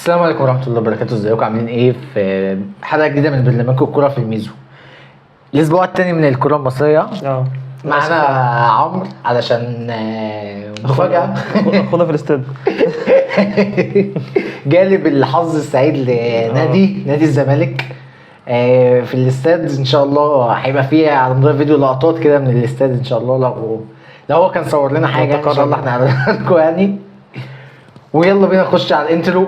السلام عليكم ورحمة الله وبركاته. ازيكم عاملين ايه في حلقة جديدة من برنامجكم الكورة في الميزو، الاسبوع الثاني من الكرة المصرية. معانا عمرو علشان مفاجأة اخونا في الاستاد. جالب الحظ السعيد لنادي نادي الزمالك في الاستاد. ان شاء الله هيبقى فيه على مدار الفيديو لقطات كده من الاستاد ان شاء الله، لو هو كان صور لنا حاجة ان شاء الله احنا هنعرضها لكم يعني. ويلا بينا نخش على ال intro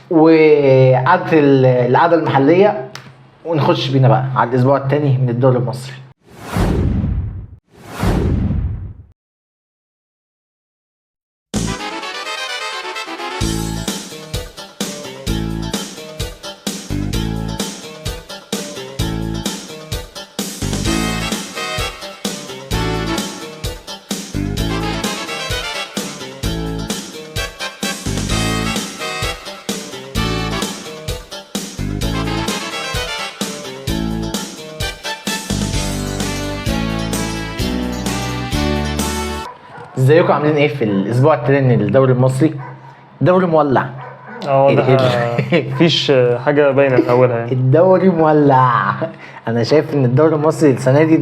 وقعدة القعدة المحلية، ونخش بينا بقى على الاسبوع الثاني من الدوري المصري. ازيكم عاملين ايه في الاسبوع الثاني من الدوري المصري؟ دوري مولع. واضح مفيش حاجة باينة من اولها يعني. الدوري مولع. انا شايف ان الدوري المصري السنة دي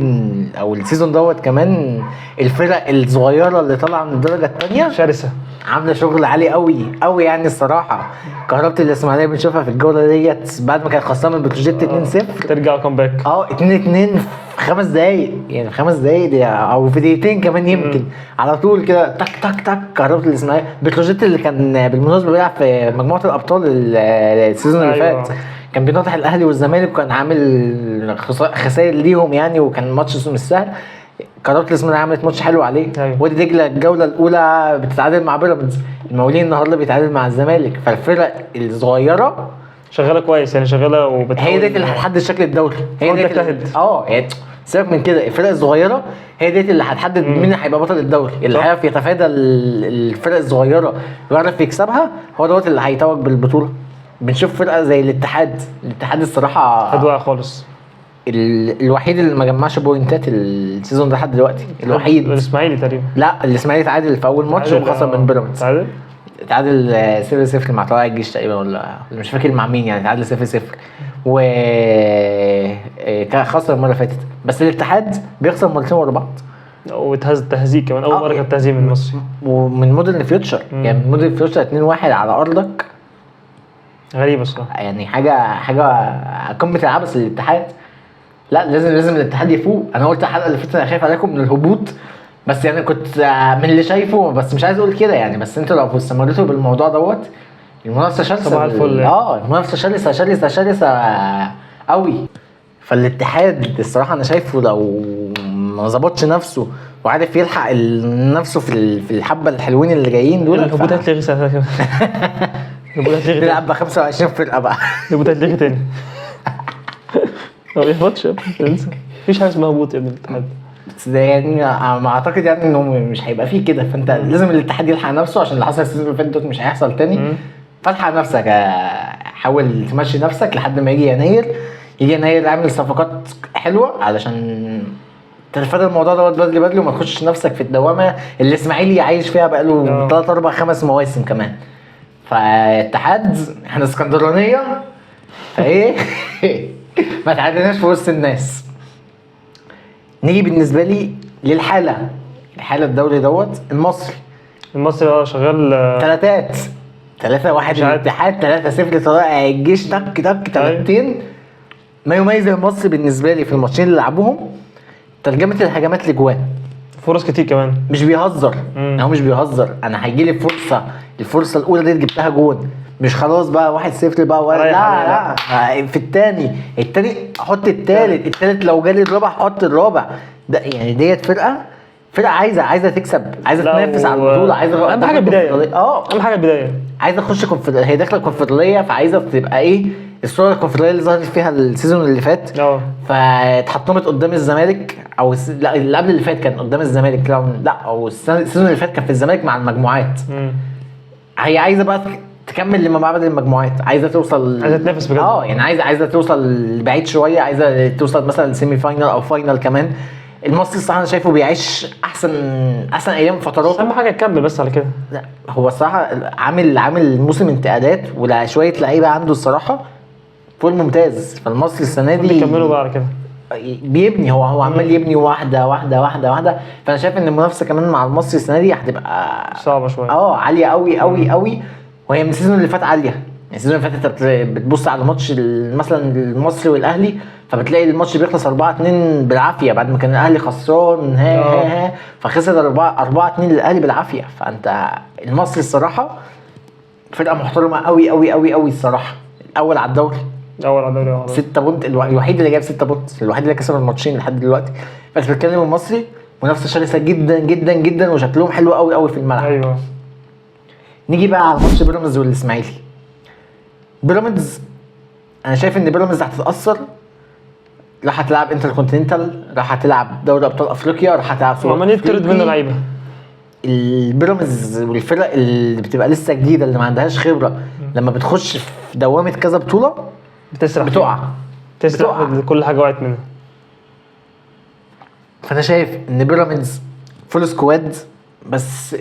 او ال season دوت كمان الفرق الصغيرة اللي طالعه من الدرجة الثانية شرسة، عامله شغل عالي قوي قوي يعني الصراحة. كهربة الاسماعيلية بنشوفها في الجولة ديت بعد ما كانت خسرانة من بتروجيت 2-0 ترجع comeback 2-2 في 5 دقايق، يعني في 5 دقايق او في دقيقتين كمان يمكن. على طول كده تك تك تك كهربة الاسماعيلية. بتروجيت اللي كان بالمناسبة بيلعب في مجموعة الابطال ال season اللي فات، كان بيناطح الاهلي والزمالك وكان عامل خسائر ليهم يعني، وكان ماتش مش سهل. كهربة الاسماعيلية عملت ماتش حلو عليه. وادي دجله الجولة الاولى بتتعادل مع بيراميدز، المقاولين النهارده بيتعادل مع الزمالك. فالفرق الصغيرة شغالة كويس يعني، شغالة وبتحاول. هي ديت اللي هتحدد شكل الدوري، هي ديت يعني سيبك من كده، الفرق الصغيرة هي ديت اللي هتحدد مين هيبقى بطل الدوري. اللي هيعرف يتفادى الفرق الصغيرة ويعرف يكسبها هو دوت اللي هيتوج بالبطولة. بنشوف فرقه زي الاتحاد. الاتحاد الصراحة هدوء خالص، الوحيد اللي ما جمعش بوينتات ال season ده لحد دلوقتي، الوحيد. الاسماعيلي تقريبا. لا الاسماعيلي اتعادل في اول ماتش وخسر من بيراميدز. اتعادل 0-0 مع طلائع الجيش تقريبا، ولا مش فاكر مع مين يعني. اتعادل 0-0 و خسر المرة اللي فاتت. بس الاتحاد بيخسر مرتين ورا بعض، وتهز تهزيق كمان. اول مرة كانت تهزيق من المصري ومن مودرن فيوتشر. يعني من مودرن فيوتشر 2-1 على ارضك، غريبة الصراحة يعني. حاجة قمة العبث للاتحاد. لا لازم الاتحاد يفوق. انا قلت الحلقة اللي فاتت انا خايف عليكم من الهبوط، بس يعني كنت من اللي شايفه، بس مش عايز اقول كده يعني. بس انتوا لو استمرتوا بالموضوع دوت المنافسة شرسة، صباح الفل. المنافسة شرسة شرسة شرسة قوي. فالاتحاد الصراحة انا شايفه لو ما ظبطش نفسه وعارف يلحق نفسه في الحبة الحلوين اللي جايين دول، الهبوط هتلغي ساعتها كمان. الهبوط هتلغي، نلعب ب 25 فرقه بقى. الهبوط هتلغي تاني. ما بيهبطش يا ابني، مفيش حاجة اسمها هبوط يا ابني الاتحاد. بس ده يعني ما اعتقد يعني انه مش هيبقى فيه كده. فانت لازم الاتحاد يلحق نفسه عشان اللي حصل ال season اللي فات دوت مش هيحصل تاني. فالحق نفسك، حاول تمشي نفسك لحد ما يجي يناير. يجي يناير عامل صفقات حلوة علشان تتفادى الموضوع دوت بدري بدري، وما تخشش نفسك في الدوامة اللي الاسماعيلي عايش فيها بقاله 3 4 5 مواسم كمان. فالاتحاد احنا اسكندرانيه فايه ما تعديناش في وسط الناس. نيجي بالنسبة لي للحالة، الحالة الدوري دوت المصري. المصري شغال 3-1 الاتحاد، 3-0 طلائع الجيش، تك تك 3. ما يميز المصري بالنسبة لي في الماتشين اللي لعبوهم ترجمه الهجمات لجوان، فرص كتير كمان. مش بيهزر، هو مش بيهزر. انا هيجي لي فرصة، الفرصة الاولى دي جبتها جون، مش خلاص بقى 1-0 بقى ولا لا لا. في الثاني احط الثالث، لو جالي الرابع احط الرابع. ده يعني ديت فرقه عايزه تكسب، عايزه تنافس على البطولة، عايزه اهم حاجة البداية. اهم حاجة البداية، عايزه تخش كونفدراليه. هي داخله الكونفدراليه، فعايزه تبقى ايه الصورة الكونفدراليه اللي ظهرت فيها ال season اللي فات. فاتحطمت قدام الزمالك، او لا اللي قبل اللي فات كان قدام الزمالك، لا او ال season اللي فات كان في الزمالك مع المجموعات. هي عايزه بقى تكمل لما بعد المجموعات، عايزه توصل، عايزه تنافس بجد. يعني عايزه توصل بعيد شوية، عايزه توصل مثلا semi final او final كمان. المصري الصراحة انا شايفه بيعيش احسن ايام فتراته. اهم حاجة تكمل بس على كده. لا هو الصراحة عامل موسم انتقادات وشوية لعيبة عنده الصراحة فوق الممتاز. فالمصري السنة دي يكملوا بقى على كده، بيبني، هو عمال يبني واحدة واحدة واحدة واحدة. فانا شايف ان المنافسة كمان مع المصري السنة دي هتبقى صعبة شوية، عالية قوي قوي قوي. وهي من ال season اللي فات عالية، ال season اللي فات انت بتبص على ماتش مثلا المصري والاهلي، فبتلاقي الماتش بيخلص 4-2 بالعافية بعد ما كان الاهلي خسران ها ها، فخسر 4-2 للاهلي بالعافية. فانت المصري الصراحة فرقه محترمه قوي قوي قوي قوي الصراحة، الاول على الدوري، اول على الدوري 6 point، الوحيد اللي جاب 6 point، الوحيد اللي كسب الماتشين لحد دلوقتي. بس بتكلم المصري منافسه شرسة جدا جدا جدا، وشكلهم حلو قوي قوي في الملعب. ايوه. نيجي بقى على ماتش بيراميدز والاسماعيلي. بيراميدز انا شايف ان بيراميدز هتتاثر، راح هتلعب انتركونتيننتال، راح هتلعب دوري ابطال افريقيا، راح هتلعب سوبر عمال يطرد منه لعيبة. البيراميدز والفرق اللي بتبقى لسه جديدة اللي ما عندهاش خبره لما بتخش في دوامه كذا بطوله بتسرح، بتقع، تسرح، كل حاجة وقعت منها. فانا شايف ان بيراميدز full squad، بس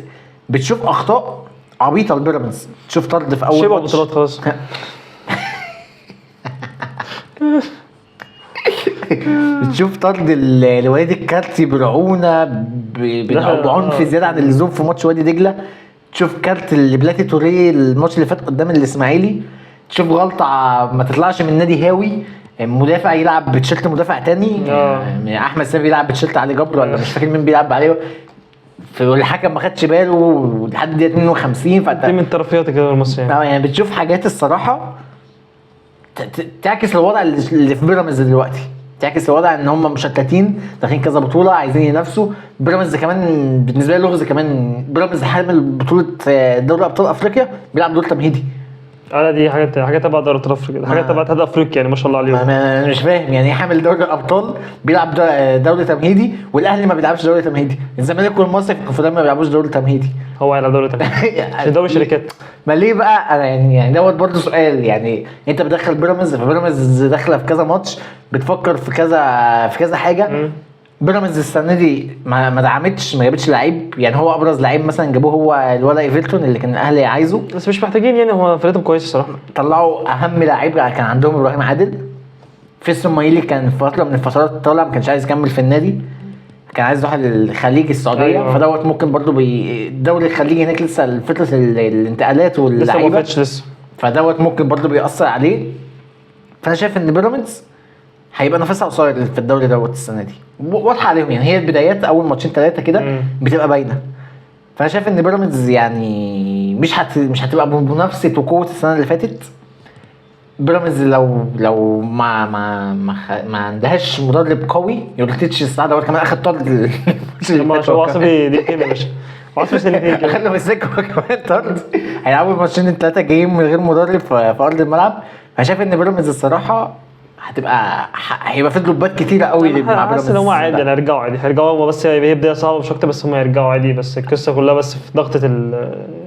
بتشوف اخطاء عبيطه لبيراميدز، تشوف طرد في اول شبع ماتش بطولات خلاص. بتشوف طرد لوليد الكارتي برعونه بعنف زيادة عن اللزوم في ماتش وادي دجله، تشوف كارت لبلاتي توريه الماتش اللي فات قدام الاسماعيلي، تشوف غلطه ما تطلعش من نادي هاوي، مدافع يلعب بتشيرت مدافع تاني، يعني احمد سامي بيلعب بتشيرت علي جبر ولا مش فاكر مين بيلعب عليه، والحكم ما خدش باله لحد دقيقة 52. فانت دي من طرفيات كده المصري يعني بتشوف حاجات الصراحة تعكس الوضع اللي في بيراميدز دلوقتي، تعكس الوضع ان هم مشتتين داخلين كذا بطوله عايزين ينافسوا. بيراميدز كمان بالنسبة لي لغز، كمان بيراميدز حامل بطوله دوري ابطال افريقيا بيلعب دور تمهيدي. لا دي حاجة تبع دوري ابطال افريقيا، حاجة تبع اتحاد افريقيا يعني ما شاء الله عليهم. انا مش فاهم يعني ايه حامل دوري الابطال بيلعب دوري تمهيدي، والاهلي ما بيلعبش دوري تمهيدي، الزمالك والمصري في الكونفدراليه ما بيلعبوش دوري تمهيدي، هو هيلعب دوري تمهيدي عشان دوري شركات. ما ليه بقى؟ انا يعني دوت برضه سؤال، يعني انت بتدخل بيراميدز، فبيراميدز داخله في كذا ماتش، بتفكر في كذا حاجة. بيراميدز السنة دي ما دعمتش، ما جابتش لعيب، يعني هو ابرز لعيب مثلا جابوه هو الولا ايفرتون اللي كان الاهلي عايزه، بس مش محتاجين يعني، هو فرقتهم كويسة الصراحة. طلعوا اهم لعيب كان عندهم ابراهيم عادل. فيستون مايلي كان في فترة من الفترات طالع ما كانش عايز يكمل في النادي، كان عايز يروح الخليج السعودية. أيوة. فدوت ممكن برضو الدوري الخليجي هناك لسه فترة الانتقالات واللعيبة لسه، فدوت ممكن برضو بيأثر عليه. فانا شايف ان بيراميدز هيبقى نفسها قصير في الدوري دوت السنة دي، واضحة عليهم يعني، هي البدايات اول ماتشين ثلاثة كده بتبقى باينة. فانا شايف ان بيراميدز يعني مش هتبقى بمنافسه وقوه السنة اللي فاتت. بيراميدز لو ما ما ما, ما عندهاش مدرب قوي، يورتيتش الساعة دوت كمان اخد طرد هو عصبي دقيقتين يا باشا، عصبي سنتين كده اخد له السكة كمان طرد، هيلعبوا الماتشين الثلاثة جايين من غير مدرب في ارض الملعب. فشايف ان بيراميدز الصراحة هتبقى هيبقى في دروبات كتيرة قوي مع بيراميدز. حاسس ان هم عادي يعني هيرجعوا عادي، هيرجعوا هم، بس هي بداية صعبة مش اكتر، بس هم هيرجعوا عادي، بس القصة كلها بس في ضغطه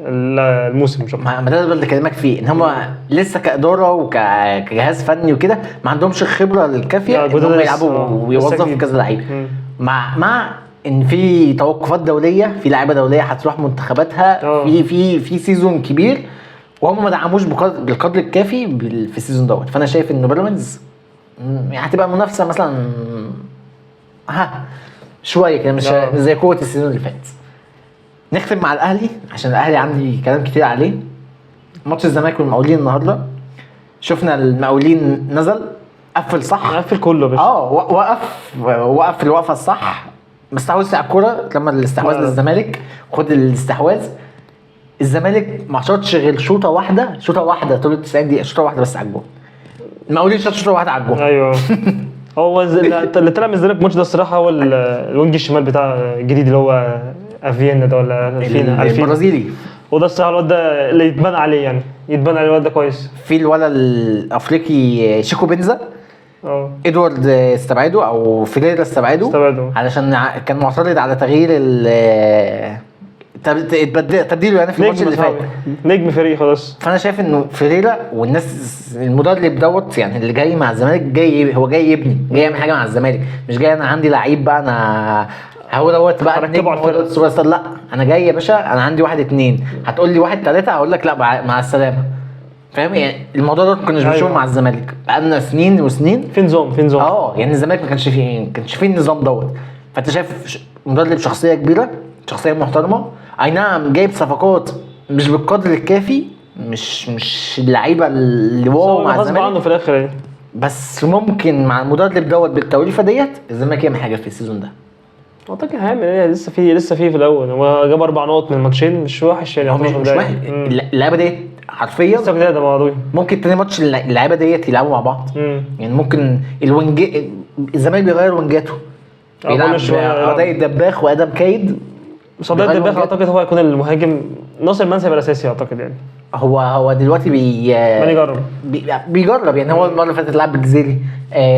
الموسم مش اكتر. ما ده اللي بكلمك فيه، ان هم لسه كادارة وكجهاز فني وكده ما عندهمش الخبرة الكافيه ان هم يلعبوا ويوظفوا كذا لعيب، مع ان في توقفات دولية، في لعيبة دولية هتروح منتخباتها، في في في season كبير، وهم ما دعموش بالقدر الكافي في ال season دوت. فانا شايف ان بيراميدز هتبقى منافسه مثلا ها شوية كده، مش زي قوة ال season اللي فات. نختم مع الاهلي عشان الاهلي عندي كلام كتير عليه. ماتش الزمالك والمقاولين النهارده، شفنا المقاولين نزل قفل صح، قفل كله بس وقف الوقفة الصح، ما استحوذش على الكورة لما الاستحواذ للزمالك، خد الاستحواذ. الزمالك ما شاطش غير شوطه واحدة طول 90 دقيقة، شوطه واحدة بس على الجون. المقاولين شاط شوطه واحدة على الجون. ايوه هو اللي طلع من الزمالك الماتش ده الصراحة هو ال wing الشمال بتاع الجديد اللي هو افينا ده ولا الفينا البرازيلي، وده الصراحة الواد ده اللي يتبنى عليه، يعني يتبنى عليه الواد ده كويس. في الولد الافريقي شيكو بنزا، ادوارد استبعده او فيريرا استبعده علشان كان معترض على تغيير تبديله يعني في الماتش نجم اللي فات. صاحبي. نجم فريق خلاص. فانا شايف انه فيريرا والناس المدرب دوت يعني اللي جاي مع الزمالك، جاي هو جاي يبني، جاي يعمل حاجة مع الزمالك، مش جاي انا عندي لعيب بقى انا هو دوت بقى هركبه النجم، على هو الفرقة. دوت سوبر ستار. لا انا جاي يا باشا، انا عندي واحد اتنين، هتقول لي واحد تلاتة هقول لك لا مع السلامة. فاهم يعني؟ الموضوع ده ما كناش بنشوفه أيوة. مع الزمالك بقالنا سنين وسنين. في نظام، في نظام. يعني الزمالك ما كانش فيه، ما كانش فيه النظام دوت. فانت شايف مدرب شخصية كبيرة، شخصية محترمه، اي نعم جايب صفقات مش بالقدر الكافي، مش اللعيبة اللي بس wow هو مع غصب الزمالك، عنه في الاخر يعني. بس ممكن مع المدرب دوت بالتوليفه ديت الزمالك يعمل حاجة في ال season ده. اعتقد هيعمل ايه؟ لسه في الاول، هو جاب 4 نقط من ماتشين، مش وحش يعني. هو مش يعتبر وحش. بداية. اللعيبة ديت حرفيا لسه جداد يا معضوي. ممكن تاني ماتش اللعيبة ديت يلعبوا مع بعض. يعني ممكن ال wing الزمالك بيغير وينجاته، بيلعب كل شوية يلعب. عدي الدباخ وادم كايد. صدق بيغير الدباخ وينجات. اعتقد هو هيكون المهاجم، ناصر منسي هيبقى الاساسي اعتقد يعني. هو دلوقتي ما يجرب. بيجرب يعني. هو المرة اللي فاتت لعب بالجزيري،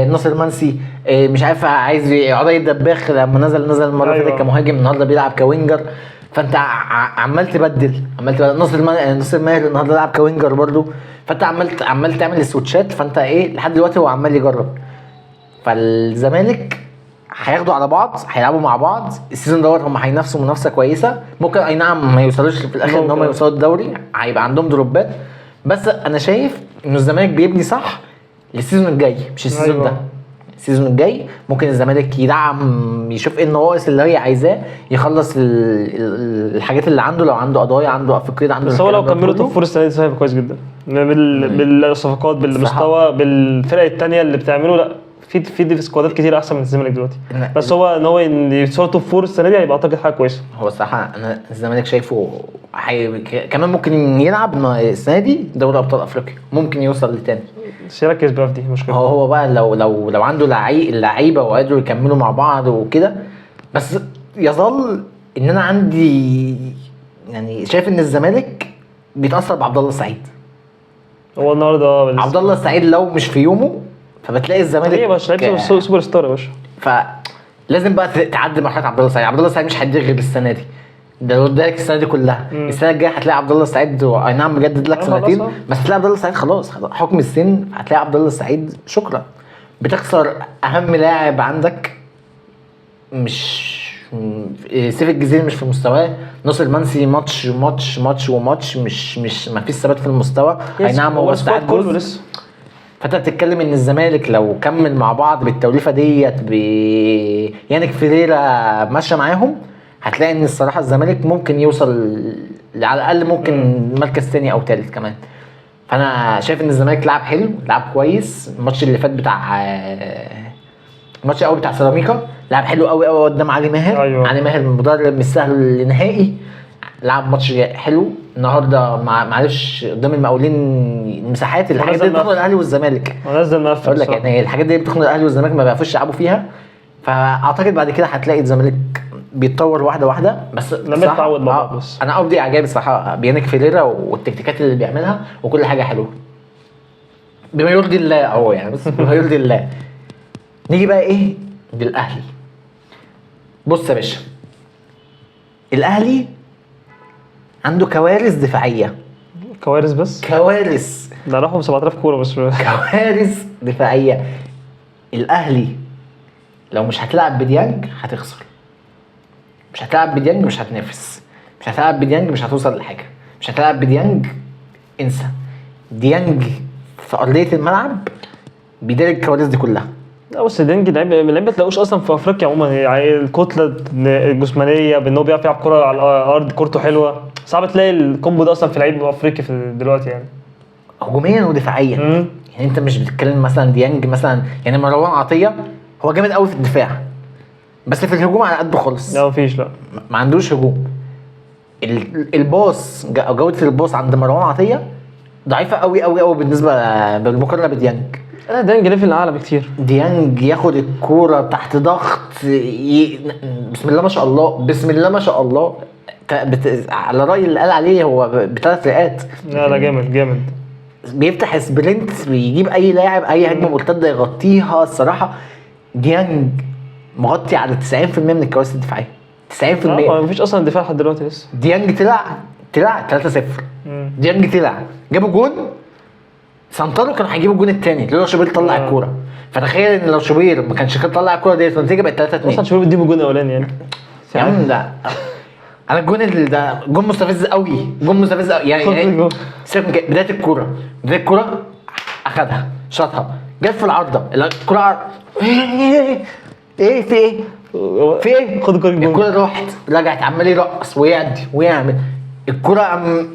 ناصر منسي، مش عارف عايز عدي الدباخ لما نزل المرة اللي فاتت كمهاجم، النهارده بيلعب ك winger. فانت عمال تبدل، عمال تبدل. ناصر ماهر النهارده لعب ك winger برضو. فانت عمال تعمل سويتشات. فانت ايه لحد دلوقتي هو عمال يجرب. فالزمالك هياخدوا على بعض، هيلعبوا مع بعض ال season دوت، هم هينافسوا منافسه كويسة. ممكن اي نعم ما يوصلوش في الاخر ان هم ممكن. يوصلوا الدوري، هيبقى عندهم دروبات، بس انا شايف ان الزمالك بيبني صح لل season الجاي، مش ال season ده. ال season الجاي ممكن الزمالك يدعم، يشوف ايه النواقص اللي هي عايزاه، يخلص الحاجات اللي عنده، لو عنده قضايا، عنده افريقيا، عنده بس هو لو الكلام ده كملوا كله. top four السنة دي هيبقى كويس جدا، بالصفقات، بالمستوى، بالفرق الثانية اللي بتعمله. لا في سكوادات كتير احسن من الزمالك دلوقتي، بس هو ان هو يوصلوا top four السنة دي هيبقى اعتقد حاجة كويسة. هو الصراحة انا الزمالك شايفه كمان ممكن يلعب السنة دي دوري ابطال افريقيا، ممكن يوصل لتاني. بس يركز بقى في دي مشكلة. هو بقى لو عنده اللعيبة وقدروا يكملوا مع بعض وكده. بس يظل ان انا عندي يعني شايف ان الزمالك بيتاثر بعبد الله السعيد. هو النهارده عبد الله السعيد لو مش في يومه فبتلاقي الزمالك ايه يا باشا، لعيب سوبر ستار يا باشا. فلازم بقى تعدي مرحلة عبد الله السعيد. عبد الله السعيد مش هيديك غير السنة دي، ده لو ادالك السنة دي كلها. السنة الجاية هتلاقي عبد الله السعيد اي نعم مجدد لك خلاص، سنتين، بس هتلاقي عبد الله السعيد خلاص حكم السن، هتلاقي عبد الله السعيد شكرا. بتخسر اهم لاعب عندك، مش سيف الجزيري مش في مستواه، نصر المنسي ماتش ماتش ماتش وماتش، مش ما فيش ثبات في المستوى. اي نعم هو ال squad استعاد كله جزء. لسه. فانت بتتكلم ان الزمالك لو كمل مع بعض بالتوليفه ديت يانيك فيريرا ماشية معاهم، هتلاقي ان الصراحة الزمالك ممكن يوصل على الاقل ممكن مركز تاني او تالت كمان. فانا شايف ان الزمالك لعب حلو، لعب كويس. الماتش اللي فات بتاع الماتش الاول بتاع سيراميكا لعب حلو قوي قوي قدام علي ماهر. علي ماهر مدرب مش سهل نهائي، لعب ماتش حلو النهارده. معلش قدام المقاولين المساحات، الحاجات دي ونزل بتخنق مقفل. الاهلي والزمالك. ونزل مقفل اقول لك الصراحة. يعني الحاجات دي بتخنق الاهلي والزمالك، ما بيعرفوش يلعبوا فيها. فاعتقد بعد كده هتلاقي الزمالك بيتطور واحدة واحدة. بس لما الصراحة يتعود مع بعض بس. انا ابدي اعجابي الصراحة بيانيك فيريرا والتكتيكات اللي بيعملها وكل حاجة حلوة بما يرضي الله اهو يعني، بس بما يرضي الله. نيجي بقى ايه للاهلي. بص يا باشا، الاهلي عنده كوارث دفاعية. كوارث بس؟ كوارث. ده راحوا ب 7000 كورة بس. كوارث دفاعية. الاهلي لو مش هتلعب بديانج هتخسر، مش هتلعب بديانج مش هتنافس، مش هتلعب بديانج مش هتوصل لحاجة، مش هتلعب بديانج انسى. ديانج في ارضية الملعب بيداري الكوارث دي كلها. لا بس ديانج لعيب ما تلاقوش اصلا في افريقيا عموما، يعني الكتلة الجسمانية بان هو بيعرف يلعب كورة على الارض، كورته حلوة، صعب تلاقي ال combo ده اصلا في لعيب افريقي في دلوقتي يعني. هجوميا ودفاعيا. يعني انت مش بتتكلم مثلا ديانج مثلا، يعني مروان عطية هو جامد قوي في الدفاع بس في الهجوم على قده خالص. لا مفيش، لا ما عندوش هجوم. الباص، جوده الباص عند مروان عطية ضعيفة قوي قوي قوي بالنسبة بالمقارنة بديانج. لا ديانج level اعلى بكتير. ديانج ياخد الكورة تحت ضغط بسم الله ما شاء الله، بسم الله ما شاء الله. على راي اللي قال عليه هو بثلاث رئات. لا لا جامد جامد، بيفتح sprint، بيجيب اي لاعب اي هجمة مرتدة يغطيها. الصراحة ديانج مغطي على 90% من الكوارث الدفاعية. 90%. مفيش اصلا دفاع لحد دلوقتي لسه. ديانج طلع 3-0. ديانج طلع جابوا جون، سنترو كانوا هيجيبوا الجون الثاني لولا شوبير طلع الكورة. فتخيل ان لو شوبير ما كانش طلع الكورة ديت النتيجة بقت 3-2. اصلا شوبير بيديهم الجون الاولاني يعني. يا عم ده انا الجون اللي ده جون مستفز قوي، جون مستفز قوي يعني. سيبك من كده، بداية الكورة اخدها شاطها جت في العارضة، الكورة ايه في ايه في ايه؟ خد الكورة. الكورة راحت رجعت، عمال يرقص ويعدي ويعمل الكورة،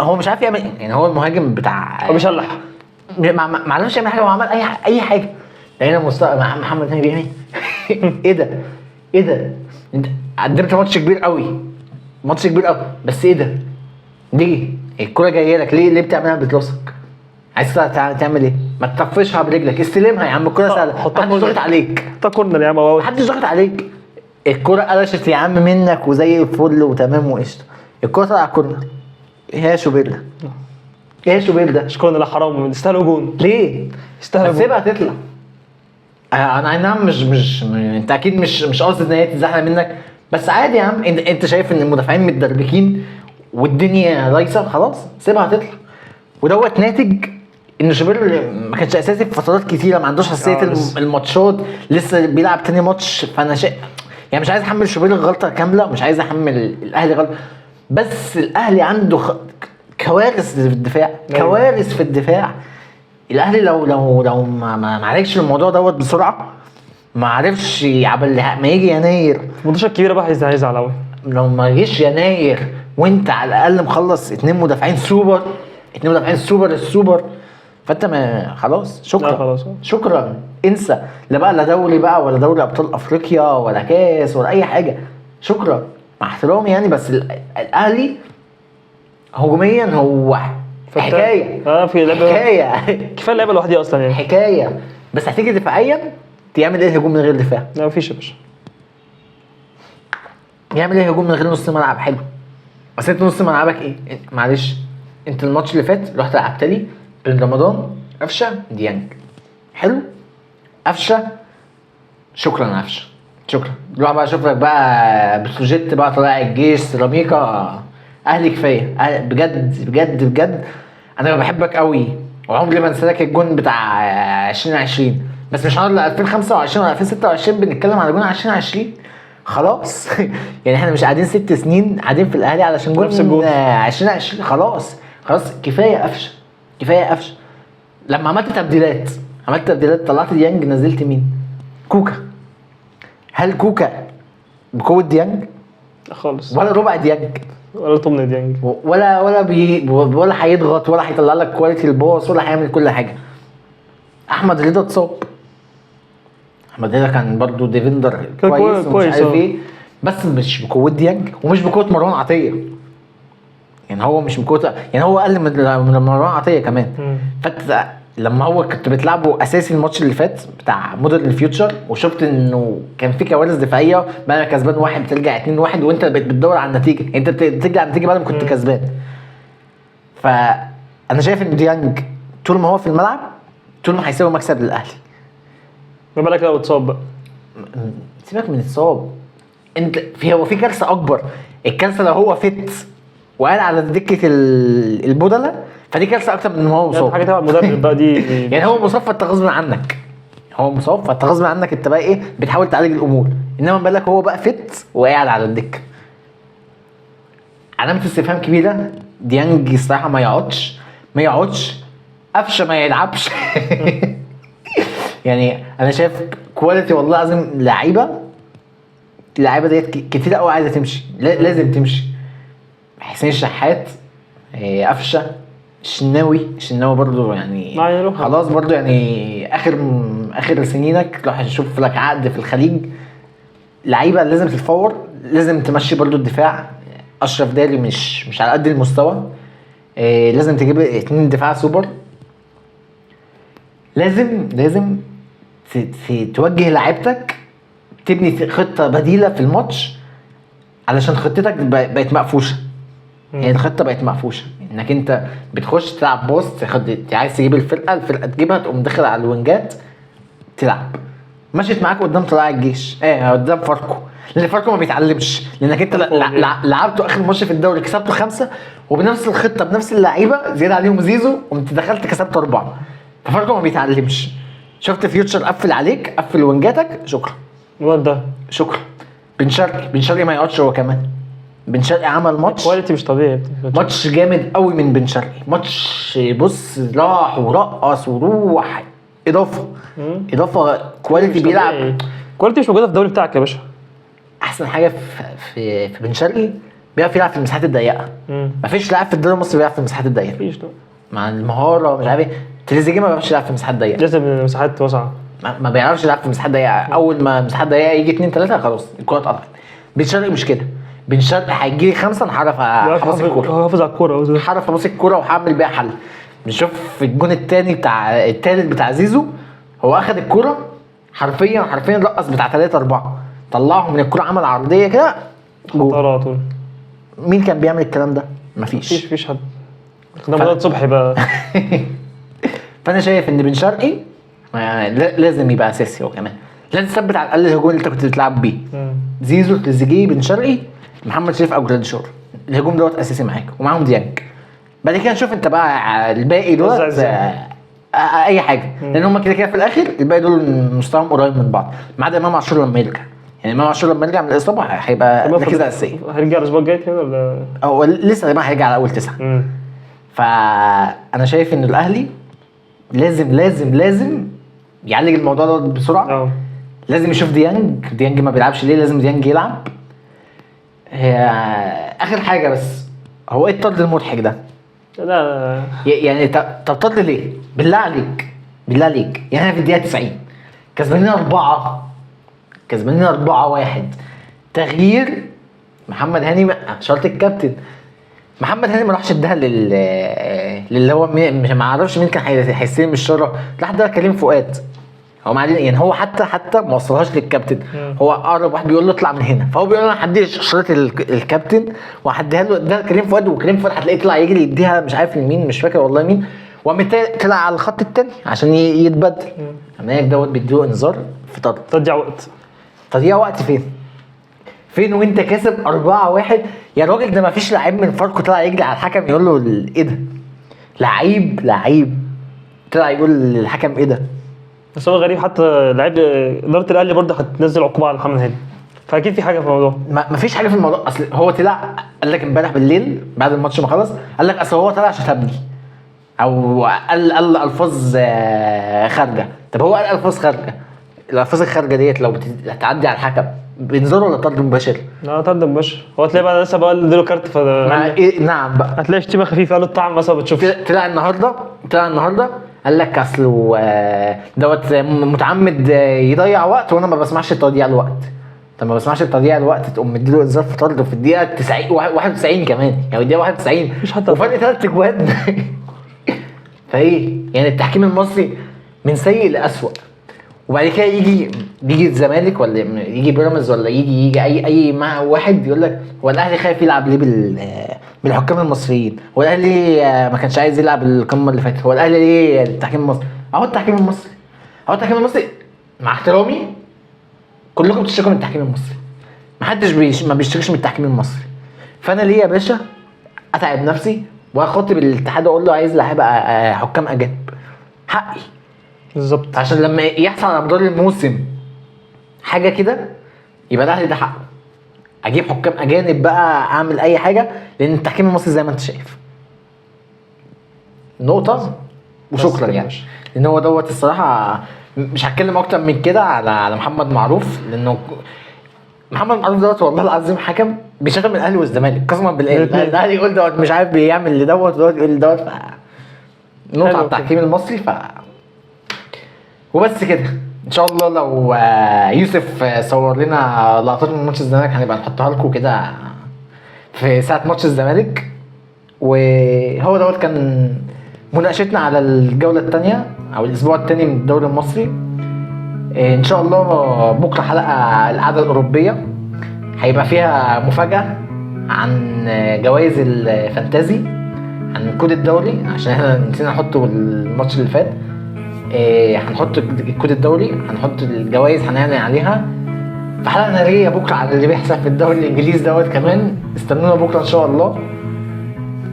هو مش عارف يعمل يعني. هو المهاجم بتاع هو بيشلح، ما عرفش يعمل حاجة، هو عمل اي حاجة. لقينا محمد هاني بيعمل ايه ده؟ ايه ده؟ انت قدمت ماتش كبير قوي، ماتش كبير قوي، بس ايه ده؟ ليه؟ الكورة جاية لك ليه؟ ليه بتعملها براسك؟ عايز تعمل ايه؟ ما تطفشها برجلك، استلمها يا عم، الكورة سهلة، محدش ضاغط عليك. حطها corner يا عم، محدش ضاغط عليك. الكورة قلشت يا عم منك وزي الفل وتمام وقشطه. الكورة طالعه corner. ايه يا شوبير ده؟ ايه يا شوبير ده؟ مش corner، لا حرام، يستاهلوا جون. ليه؟ يستاهلوا جون. سيبها تطلع. انا اي نعم مش انت اكيد مش قاصد ان هي تتزحلق منك، بس عادي يا عم. انت شايف ان المدافعين متدربكين والدنيا لايصه، خلاص سيبها تطلع. ودوت ناتج ان شوبير ما كانش اساسي في فترات كتيرة، ما عندوش حساسية الماتشات، لسه بيلعب تاني ماتش. فانا يعني مش عايز احمل شوبير الغلطة كاملة، مش عايز احمل الاهلي غلطه، بس الاهلي عنده كوارث في الدفاع، كوارث في الدفاع. الاهلي لو لو لو ما عالجش الموضوع دوت بسرعة، ما عرفش عبل ما يجي يناير، الماتشات الكبيرة بقى هيزعل قوي. لو ما جيش يناير وانت على الاقل مخلص 2 مدافعين سوبر، 2 مدافعين سوبر السوبر، فانت ما خلاص شكرا، خلاص شكرا، انسى. لا بقى لا دوري بقى ولا دوري ابطال افريقيا ولا كاس ولا اي حاجة، شكرا مع احترامي يعني. بس الاهلي هجوميا هو حكاية، في لعبه حكاية، كفاية اللعبة لوحدها اصلا يعني حكاية. بس هتيجي دفاعيا تعمل ايه هجوم من غير دفاع؟ لا مفيش يا باشا. يعمل ايه هجوم من غير نص ملعب حلو؟ اصل انت نص ملعبك ايه؟ معلش انت الماتش اللي فات رحت لعبت لي بن رمضان قفشه ديانج، حلو قفشه، شكرا قفشه شكرا. روح بقى اشوف لك بقى بتروجيت بقى، طلائع الجيش، سيراميكا، اهلي كفاية. بجد بجد بجد انا بحبك قوي وعمري ما انسى لك الجون بتاع 2020، بس مش هنقعد ل 2025 ولا 2026 بنتكلم على جون 2020 خلاص. يعني احنا مش قاعدين 6 سنين قاعدين في الاهلي علشان جون 2020، خلاص خلاص كفاية قفشه، كفاية قفشه. لما عملت تبديلات، عملت تبديلات، طلعت ديانج، نزلت مين؟ كوكا. هل كوكا بقوة ديانج؟ خالص، ولا ربع ديانج، ولا طمن ديانج، ولا ولا هيضغط، ولا هيطلع لك quality ال pass، ولا هيعمل كل حاجة. احمد رضا اتصاب، احمد رضا كان برضو defender كويس ومش عارف ايه، بس مش بقوة ديانج ومش بقوة مروان عطية. يعني هو مش بقوة، يعني هو اقل من مروان عطية كمان. فانت لما هو كنت بتلعبه اساسي الماتش اللي فات بتاع مودرن فيوتشر، وشفت انه كان في كوارث دفاعية، بقى كسبان 1 بترجع 2-1 وانت بتدور على النتيجة، انت بترجع على النتيجة بعد ما كنت كسبان. فانا شايف ان ديانج طول ما هو في الملعب طول ما هيساوي مكسب للاهلي. ما بالك لو اتصاب بقى؟ سيبك من اتصاب، انت في هو في كارثة اكبر. الكارثة لو هو فت وقال على دكه البدلة، فدي كارثة اكتر من ان هو مصاب. حاجة تبع المدرب بقى دي. يعني هو مصاب فانت غصب عنك، هو مصاب فانت غصب عنك، انت بقى ايه بتحاول تعالج الامور، انما بالك هو بقى فت وقاعد على الدكة. علامة استفهام كبيرة. ديانج الصراحة ما يقعدش، ما يقعدش، قفشه ما يلعبش. يعني انا شايف quality والله العظيم، لعيبة ديت كتير قوي عايزه تمشي، لازم تمشي. حسين الشحات، قفشه، الشناوي برضو يعني خلاص برضو يعني اخر سنينك، روح نشوف لك عقد في الخليج. لعيبة لازم تتفور، لازم تمشي برضو الدفاع. اشرف داري مش على قد المستوى، لازم تجيب 2 دفاع سوبر. لازم توجه لعيبتك، تبني خطه بديله في الماتش، علشان خطتك بقت مقفوشه. يعني الخطة بقت مقفوشه، انك انت بتخش تلعب post، عايز تجيب الفرقة تجيبها، تقوم داخل على الوينجات تلعب. مشيت معاك قدام طلائع الجيش، قدام فاركو، لان فاركو ما بيتعلمش، لانك انت لعبته اخر ماتش في الدوري كسبته 5 وبنفس الخطة بنفس اللعيبة زيادة عليهم زيزو، وانت دخلت كسبته 4. ففاركو ما بيتعلمش. شفت فيوتشر قفل عليك، قفل وينجاتك، شكرا الواد ده شكرا. بن شرقي ما يقعدش هو كمان. بن شرقي عمل ماتش quality مش طبيعي، ماتش جامد قوي من بن شرقي، ماتش بص راح ورقص وروح، اضافه quality، بيلعب quality مش موجودة في الدوري بتاعك يا باشا. احسن حاجة في بن شرقي بيعرف يلعب في المساحات الضيقه. مفيش لاعب في الدوري المصري بيلعب في المساحات الضيقه، مفيش مع المهارة مش عارف ايه. تريزيجيه ما بيعرفش يلعب في مساحات ضيقه، لازم مساحات واسعة، ما بيعرفش يلعب في مساحات ضيقه. اول ما مساحات ضيقه يجي 2 3 خلاص الكورة اتقطعت. بن شرقي مش كده، بن شرقي هيجي لي 5 انا هعرف اباصي الكورة، حافظ على الكورة، هعرف اباصي الكورة وهعمل بيها حل. بنشوف الجون الثاني بتاع الثالث بتاع زيزو، هو اخد الكورة حرفيا رقص بتاع 3 4 طلعهم من الكورة، عمل عرضية كده على طول. مين كان بيعمل الكلام ده؟ مفيش حد. ده رمضان صبحي بقى. فانا شايف ان بن شرقي لازم يبقى اساسي، هو كمان لازم تثبت على الاقل الهجوم اللي انت كنت بتلعب بيه. زيزو، تريزيجيه، بن شرقي، محمد شريف او جراديشار، الهجوم دوت اساسي معاك، ومعاهم ديانج. بعد كده نشوف انت بقى الباقي دول اي حاجة، لان هم كده كده في الاخر الباقي دول مستواهم قريب من بعض، ما عدا امام عاشور لما يرجع. يعني امام عاشور لما يرجع من الاصابة هيبقى ركيزة اساسية. هيرجع الاسبوع الجاي كده ولا هو لسه بقى هيرجع على اول 9؟ فانا شايف ان الاهلي لازم لازم لازم يعالج الموضوع ده بسرعة. لازم يشوف ديانج ما بيلعبش ليه، لازم ديانج يلعب. اخر حاجة بس، هو ايه الطرد المضحك ده؟ لا يعني طب طرد ليه؟ بالله عليك بالله عليك، يعني احنا في الدقيقة 90 كسبانين 4، كسبانين 4-1، تغيير محمد هاني شرط الكابتن محمد هاني ما راحش اداها للي هو ما اعرفش مين كان هيستلم الشارة، راح اداها كريم فؤاد. هو معلين يعني هو حتى ما وصلهاش للكابتن، هو اقرب واحد بيقول له اطلع من هنا، فهو بيقول له انا هدي شريط الكابتن وهديها له، اداها كريم فؤاد، وكريم فؤاد هتلاقيه طلع يجري يديها مش عارف لمين، مش فاكر والله مين، وقام طلع على الخط الثاني عشان يتبدل. عمال دوت بيديله انذار في طرد، تضيع وقت، تضييع وقت فين وانت كاسب 4-1 يا راجل؟ ده ما فيش لعيب من فاركو طلع يجري على الحكم يقول له ايه ده، لعيب طلع يقول للحكم ايه ده. بس هو غريب، حتى لعيب ادارة الاهلي برضه هتنزل عقوبه على محمد هاني، فاكيد في حاجة في الموضوع. ما فيش حاجة في الموضوع، اصل هو طلع قال لك امبارح بالليل بعد الماتش ما خلص، قال لك اصل هو طلع شتمني او قال الفاظ خارجه. طب هو قال الفاظ خارجه، الالفاظ الخارجة ديت لو هتعدي على الحكم بينزلوا ولا طرد مباشر؟ لا طرد مباشر. هو تلاقي بقى لسه بقى اديله كارت ف إيه؟ نعم بقى هتلاقي شتيمه خفيفة، قالوا الطعم مثلا بتشوف. طلع النهارده قال لك اصله دوت متعمد يضيع وقت وانا ما بسمعش تضييع الوقت. طب ما بسمعش تضييع الوقت تقوم مديله انذار في طرد في الدقيقة 90 91 كمان، يعني الدقيقة 91 مش حتى وفرق 3 اجوان. فايه يعني التحكيم المصري من سيء لأسوأ. وبعد كده يجي الزمالك ولا يجي بيراميدز ولا يجي اي مع واحد يقول لك هو الاهلي خايف يلعب ليه بالحكام المصريين؟ هو الاهلي ما كانش عايز يلعب القمه اللي فاتت؟ هو الاهلي ليه التحكيم المصري؟ اهو التحكيم المصري، اهو التحكيم المصري. مع احترامي كلكم بتشتكوا من التحكيم المصري، محدش ما بيشتكيش من التحكيم المصري. فانا ليه يا باشا اتعب نفسي واخاطب الاتحاد واقول له عايز لعيبة حكام اجانب؟ حقي بالظبط، عشان لما يحصل على مدار الموسم حاجة كده يبقى الاهلي ده حقه. اجيب حكام اجانب بقى، اعمل اي حاجة، لان التحكيم المصري زي ما انت شايف. نقطة وشكرا يعني، لان هو دوت الصراحة مش هتكلم اكتر من كده على محمد معروف، لانه محمد معروف دوت والله العظيم حكم بيشتم الاهلي والزمالك قسما بالله. الاهلي يقول دوت مش عارف بيعمل لدوت، ودوت يقول لدوت. نقطة على التحكيم المصري. وبس كده. ان شاء الله لو يوسف صور لنا لقطات من ماتش الزمالك هنبقى نحطها لكم كده في ساعة ماتش الزمالك. وهو دوت كان مناقشتنا على الجولة الثانية او الاسبوع الثاني من الدوري المصري. ان شاء الله بكره حلقة القعدة الاوروبية هيبقى فيها مفاجاة عن جوائز ال fantasy، عن كود الدوري عشان احنا نسينا نحطه الماتش اللي فات. هنحط الكود الدوري، هنحط الجوائز، هنعلن عليها. في حلقة نارية بكره على اللي بيحصل في الدوري الانجليزي دوت كمان. استنونا بكره ان شاء الله.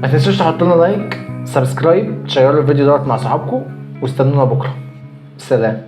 ما تنسوش تحطوا لنا like، subscribe، تشيروا الفيديو دوت مع صحابكم، واستنونا بكره. سلام.